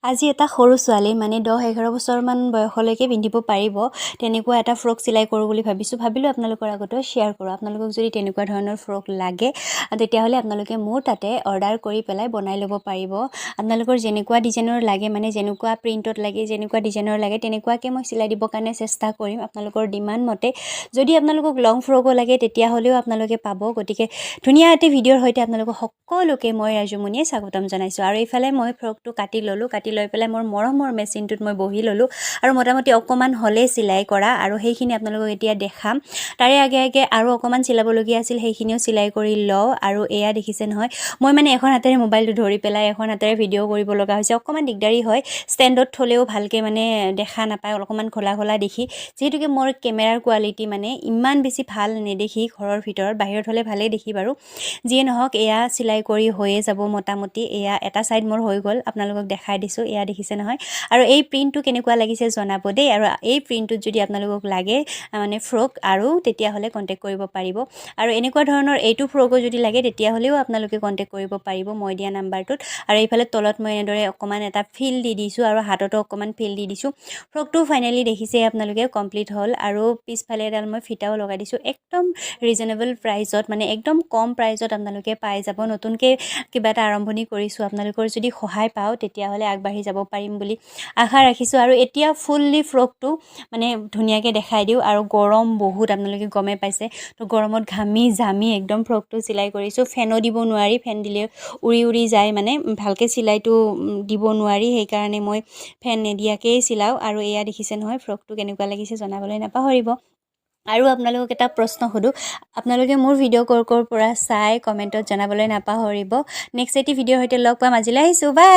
আজি এটা সৰু ছোৱালী, মানে 10-11 বছৰমান বয়সলৈকে পিন্ধিব পাৰিব, তেনেকুৱা এটা ফ্ৰক চিলাই কৰোঁ বুলি ভাবিছোঁ। ভাবিলোঁ আপোনালোকৰ আগতো শ্বেয়াৰ কৰোঁ। আপোনালোকক যদি তেনেকুৱা ধৰণৰ ফ্ৰক লাগে, তেতিয়াহ'লে আপোনালোকে মোৰ তাতে অৰ্ডাৰ কৰি পেলাই বনাই ল'ব পাৰিব। আপোনালোকৰ যেনেকুৱা ডিজাইনৰ লাগে, মানে যেনেকুৱা প্ৰিণ্টত লাগে, যেনেকুৱা ডিজাইনৰ লাগে, তেনেকুৱাকৈ মই চিলাই দিবৰ কাৰণে চেষ্টা কৰিম আপোনালোকৰ ডিমাণ্ড মতে। যদি আপোনালোকক লং ফ্ৰকো লাগে, তেতিয়াহ'লেও আপোনালোকে পাব। গতিকে ধুনীয়া এটি ভিডিঅ'ৰ সৈতে আপোনালোকক সকলোকে মই ৰাজুমণিয়ে স্বাগতম জনাইছোঁ। আৰু এইফালে মই ফ্ৰকটো কাটি ল'লোঁ। কাটি লৈ পেলাই মোৰ মৰমৰ মেচিনটোত মই বহি ল'লোঁ আৰু মোটামুটি অকণমান হ'লেই চিলাই কৰা আৰু সেইখিনি আপোনালোকক এতিয়া দেখাম। তাৰে আগে আগে আৰু অকণমান চিলাবলগীয়া আছিল, সেইখিনিও চিলাই কৰি লওঁ। আৰু এয়া দেখিছে নহয়, মই মানে এখন হাতেৰে মোবাইলটো ধৰি পেলাই এখন হাতেৰে ভিডিঅ' কৰিব লগা হৈছে। অকণমান দিগদাৰী হয়। ষ্টেণ্ডত থ'লেও ভালকৈ মানে দেখা নাপায়, অকণমান ঘোলা ঘোলা দেখি। যিহেতুকে মোৰ কেমেৰাৰ কোৱালিটি মানে ইমান বেছি ভাল নেদেখি ঘৰৰ ভিতৰত, বাহিৰত হ'লে ভালেই দেখি বাৰু। যিয়ে নহওক, এয়া চিলাই কৰি হৈয়ে যাব মোটামুটি। এয়া এটা ছাইড মোৰ হৈ গ'ল, আপোনালোকক দেখাই দিছোঁ। এয়া দেখিছে নহয়? আৰু এই প্ৰিণ্টটো কেনেকুৱা লাগিছে জনাব দেই। আৰু এই প্ৰিণ্টটোত যদি আপোনালোকক লাগে মানে ফ্ৰক আৰু, তেতিয়াহ'লে কণ্টেক্ট কৰিব পাৰিব। আৰু এনেকুৱা ধৰণৰ এইটো ফ্ৰকো যদি লাগে, তেতিয়াহ'লেও আপোনালোকে কণ্টেক্ট কৰিব পাৰিব মই দিয়া নাম্বাৰটোত। আৰু এইফালে তলত মই এনেদৰে অকণমান এটা ফ্ৰিল দি দিছোঁ আৰু হাততো অকণমান ফ্ৰিল দি দিছোঁ। ফ্ৰকটো ফাইনেলি দেখিছে আপোনালোকে, কমপ্লিট হ'ল। আৰু পিছফালে এডাল মই ফিতাও লগাই দিছোঁ। একদম ৰিজনেবল প্ৰাইজত, মানে একদম কম প্ৰাইজত আপোনালোকে পাই যাব। নতুনকৈ কিবা এটা আৰম্ভণি কৰিছোঁ, আপোনালোকৰ যদি সহায় পাওঁ, তেতিয়াহ'লে আগবাঢ়ি যাব পাৰিম বুলি আশা ৰাখিছোঁ। আৰু এতিয়া ফুল্লি ফ্ৰকটো মানে ধুনীয়াকৈ দেখাই দিওঁ। আৰু গৰম বহুত, আপোনালোকে গমেই পাইছে। তো গৰমত ঘামি জামি একদম ফ্ৰকটো চিলাই কৰিছোঁ। ফেনো দিব নোৱাৰি, ফেন দিলে উৰি উৰি যায়, মানে ভালকৈ চিলাইটো দিব নোৱাৰি। সেইকাৰণে মই ফেন নিদিয়াকৈয়ে চিলাওঁ। আৰু এয়া দেখিছে নহয়, ফ্ৰকটো কেনেকুৱা লাগিছে জনাবলৈ নাপাহৰিব। আৰু আপোনালোকক এটা প্ৰশ্ন সোধোঁ, আপোনালোকে মোৰ ভিডিঅ' ক'ৰ ক'ৰ পৰা চাই, কমেণ্টত জনাবলৈ নাপাহৰিব। নেক্সট এটি ভিডিঅ'ৰ সৈতে লগ পাম। আজিলৈ আহিছোঁ, বাই।